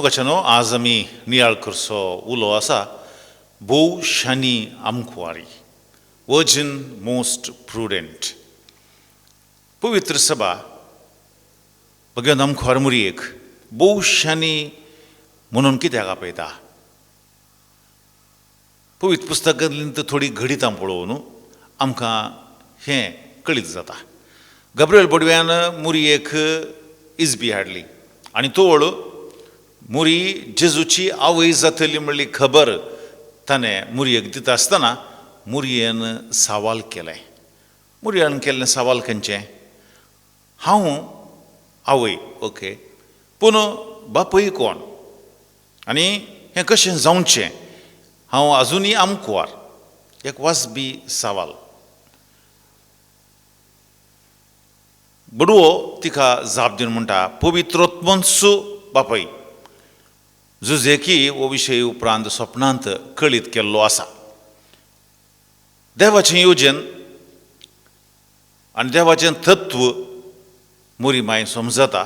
मोगाचे न्हू, आज आमी नियाळ करचो उलो आसा भोव शानी आमकुवारी, वर्जिन मोस्ट प्रुडंट. पवित्र सभा भगवंत आमकुवार मुरयेक भोव शानी म्हणून कित्याक आपयता? पवित्र पुस्तकांतलीं थोडीं घडितां पळोवन आमकां हें कळीत जाता. गब्रियल बोडव्यान मुरयेक इजबी हाडली आनी तोळ मुरी जेजूची आवय जातली म्हणली खबर ताणें मुरयेक दिता आसतना मुरयेन सवाल केलें. मुरयेन केल्लें सवाल खंयचें? हांव आवय, ओके, पूण बापूय कोण आनी हें कशें जावचें? हांव आजुनूय आमकुवार. एक वाजबी सवाल. बडवो तिका जाप दिवन म्हणटा, पवित्रोत्मन्सू बापय. जुजेकी हो विशय उपरांत सपनांत कळीत केल्लो आसा. देवाचें योजन आनी देवाचें तत्व मुरी माय समजता,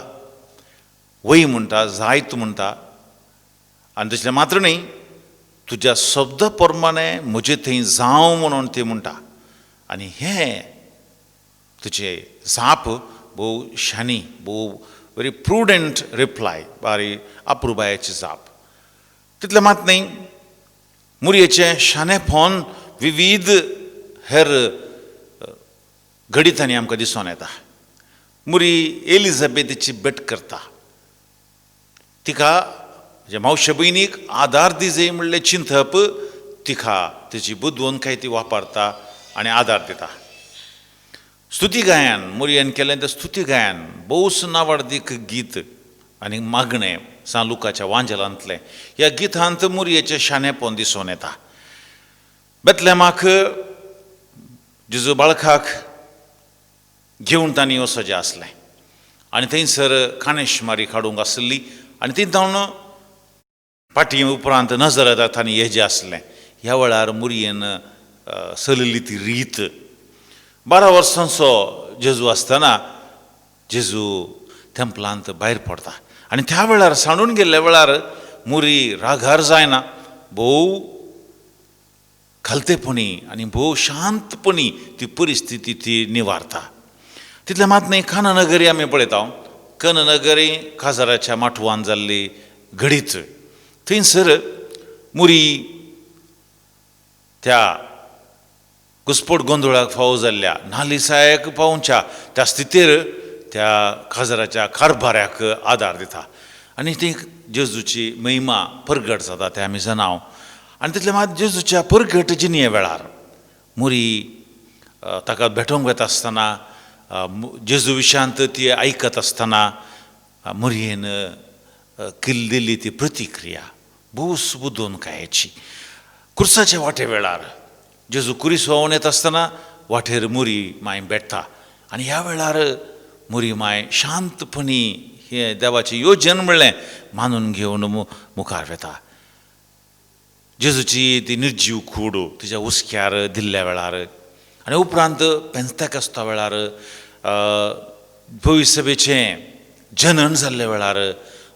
वय म्हणटा, जायत म्हणटा, आनी तशें मात्र न्ही, तुज्या शब्दा प्रमाणे म्हजे थंय जावं म्हणून ती म्हणटा. आनी हें तुजें जाप भोव शानी, भोव व्हेरी प्रुडंट रिप्लाय, बारी अप्रुबायेची जाप. तितलें मात न्ही, मुरयेचें शानेपण विवीध हेर घडितांनी आमकां दिसून येता. मुरी एलिझाबेथीची भेट करता, तिका म्हज्या मावशे भयणीक आदार दिजय म्हणलें चिंतप तिका तिची बुदवंतकाय ती वापरता आनी आदार दिता. स्तुती गायन मुरयेन केलें तें स्तुती गायन भोवच नावाडदीक गीत आनी मागणें सांत लुकाच्या वांजेलांतलें. ह्या गितांत मुरयेचें शाणेपण दिसून येता. बेतलेमाक जेजू बाळकाक घेवन तांणी वचचें आसलें आनी थंयसर काणेशमारी काडूंक आसली आनी थंय धांवन पाटी उपरांत नजरेंत तांणी येजें आसलें. ह्या वेळार मुरयेन चलयल्ली ती रीत. 12 वर्सांचो जेजू आसतना जेजू तेंपलांत भायर पडटा आनी त्या वेळार सांडून गेल्ल्या वेळार मुरी रागार जायना, भोव खालतेपणी आनी भोव शांतपणी ती परिस्थिती ती निवारता. तितलें मात न्ही, काननगरी आमी पळयता. कननगरी काजाराच्या माटवान जाल्ली घडीत थंयसर मुरी त्या घुसपट गोंदळाक फावो जाल्ल्या नालिसायक पावच्या त्या स्थितीर त्या काजाराच्या कारभाऱ्याक आदार दिता आनी ती जेजूची महिमा परगट जाता तें आमी जाणाव. आनी तितलें मात जेजूच्या परगट जिणये वेळार मुरी ताका भेटोवंक वता आसतना जेजू विशयांत ती आयकत आसतना मुरयेन दिल्ली ती प्रतिक्रिया भोव बुदवंतकायेची. कुर्साच्या वाटे वेळार जेजू कुरीस व्हांवून येता आसतना वाटेर मुरी माय भेटता आनी ह्या वेळार मुरी माय शांतपणी हें देवाचें योजन म्हणलें मानून घेवन मुखार वता. जेजूची ती निर्जीव कूड तिच्या हुस्क्यार दिल्ल्या वेळार आनी उपरांत पेंचत्याक वेळार भविसभेचें जनन जाल्ल्या वेळार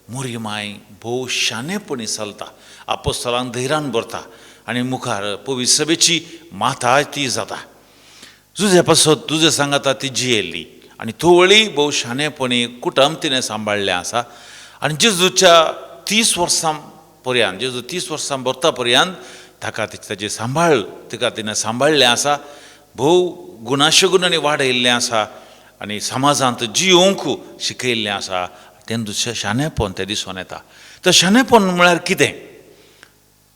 मुरी माय भोव शाणेपणी चलता, आपोस्तलांक धैर्यान भरता आनी मुखार पवित्र माता ती जाता. जुजे पासत तुजे सांगाता ती जियेल्ली आनी थोवळी भोव शाणेपणी कुटुंब तिणें सांबाळ्ळें आसा. आनी जेजूच्या 30 वर्सां पर्यंत, जेजू 30 वर्सां भरता पर्यंत ताका ताजी सांबाळ तिका तिणें सांबाळ्ळें आसा, भोव गुणाशगुणांनी वाडयल्लें आसा आनी समाजांत जियोवंक शिकयल्लें आसा. तेन्ना शाणेपण तें दिसून येता. तर शाणेपण म्हळ्यार कितें?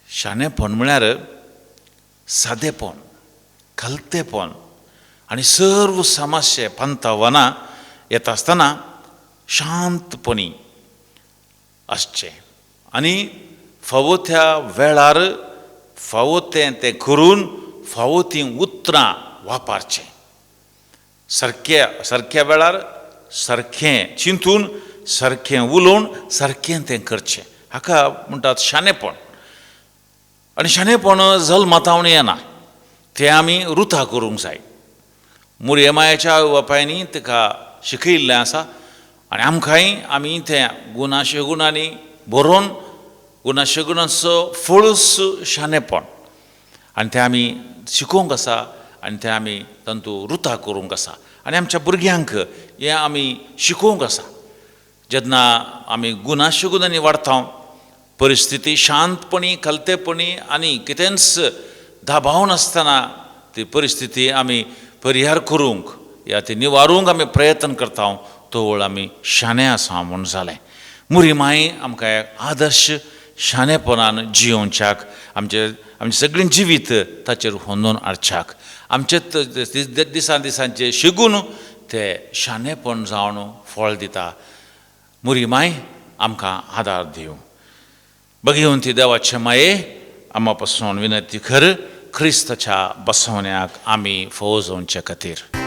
शाणेपण म्हळ्यार सादेपण, खालतेपण आनी सर्व समस्या पंथावना येता आसतना शांतपणी आसचें आनी फावो त्या वेळार फावो तें तें करून फावो तीं उतरां वापरचें. सारक्या सारक्या वेळार सारकें चिंतून, सारकें उलोवन, सारकें तें करचें, हाका म्हणटात शाणेपण. आनी शाणेपण जल्मतावन येना, तें आमी रुथा करूंक जाय. मुरये मायेच्या आवय बापायनी तिका शिकयिल्लें आसा आनी आमकांय आमी तें गुणाशे गुणांनी बरोवन गुणाशगुणाचो फळूच शाणेपण आनी तें आमी शिकोवंक आसा आनी तें आमी तातूंत रुता करूंक आसा आनी आमच्या भुरग्यांक हें आमी शिकोवंक आसा. जेन्ना आमी गुणाशगुणांनी वाडटा, परिस्थिती शांतपणी कलतेपणी आनी कितेंच दबाव नासतना ती परिस्थिती आमी परिहार करूंक या ती निवारूंक आमी प्रयत्न करता, तवळ आमी शाणे आसा म्हूण जालें. मुरी माई आमकां एक आदर्श शाणेपणान जियोवच्याक, आमचें आमचें सगळें जिवीत ताचेर होंदोवन हाडच्याक, आमचे दिसान दिसांचे शिगून ते शाणेपण जावन फळ दिता. मुरी माय आमकां आदार दिवं. बघेवन ती देवाचे माये आमा पासून विनंती कर, क्रिस्ताच्या बसवण्याक आमी फौज जावचे खातीर.